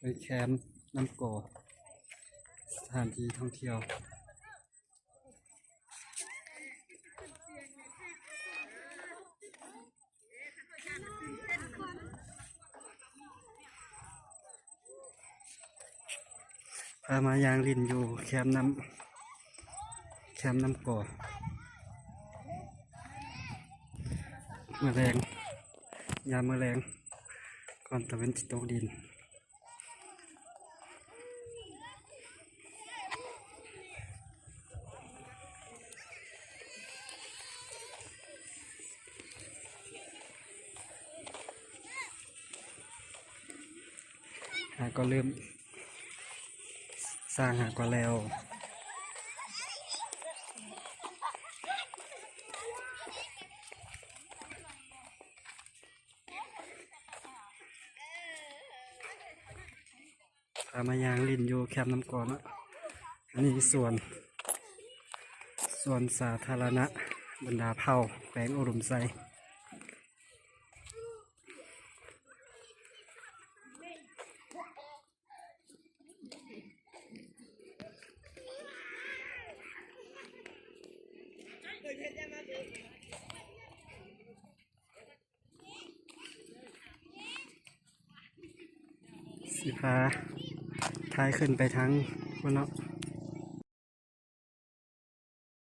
ໄປແຄມນ້ຳກໍ ສະຖານທີ່ທ່ອງທ່ຽວ. ພາມາຍ່າງຫຼິ້ນຢູ່ແຄມນ້ຳ ແຄມນ້ຳກໍ ມື້ແລງ ຍາມມື້ແລງ ກ່ອນຕາເວັນຊິຕົກດິນ. ຫາກໍເລີ່ມ ສ້າງຫາກໍແລ້ວ. ພາມາຍ່າງຫຼິ້ນຢູ່ແຄມນ້ຳກໍເນາະ. ອັນນີ້ສວນ ສວນສາທາລະນະບັນດາເຜົ່າ ແຂວງອຸດົມໄຊ. ຊິພາຖ່າຍຂຶ້ນໄປທາງພຸ້ນເນາະ.